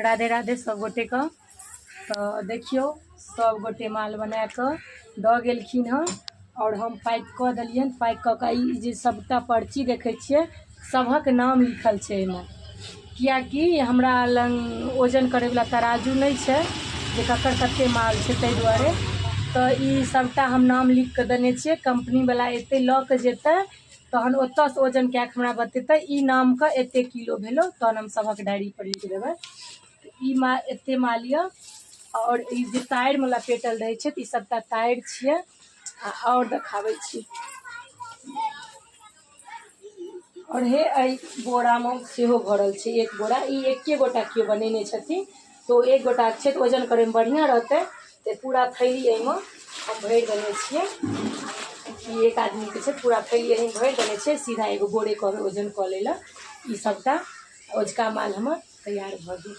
राधे राधे सब गोटेके। तऽ देखियौ सब गोटे माल बना कऽ दऽ गेलखिन हँ आओर हम पैक कऽ देलियनि। पैक कऽ कऽ ई जे सबटा पर्ची देखै छियै सभक नाम लिखल छै एहिमे, किएकि हमरा लग वजन करैवला तराजू नहि छै जे ककर कते माल छै, ताहि दुआरे तऽ ई सबटा हम नाम लिख कऽ देने छियै। कम्पनीवला एतै लऽ कऽ जेतै तहन ओतऽसँ वजन कए कऽ हमरा बतेतै ई नामके एते किलो भेलौ, तहन हम सभक डायरी पर लिख देबै। ई माल एते माल यऽ। आओर ई जे तारमे लपेटल रहै छै तऽ ई सबटा तार छियै। आ आओर देखाबै छी। आओर हे एहि बोरामे सेहो भरल छै एक बोरा। ई एके गोटा केओ बनेने छथिन तऽ एक गोटा छै तऽ वजन करैमे बढ़िआँ रहतै, तऽ पूरा थैली एहिमे हम भरि देने छियै। ई एक आदमीके छै, पूरा थैली एहिमे भरि देने छियै। सीधा एगो बोरे कहबै वजन कऽ लै लए। ई सबटा ओझका माल हमर तैयार भऽ गेल।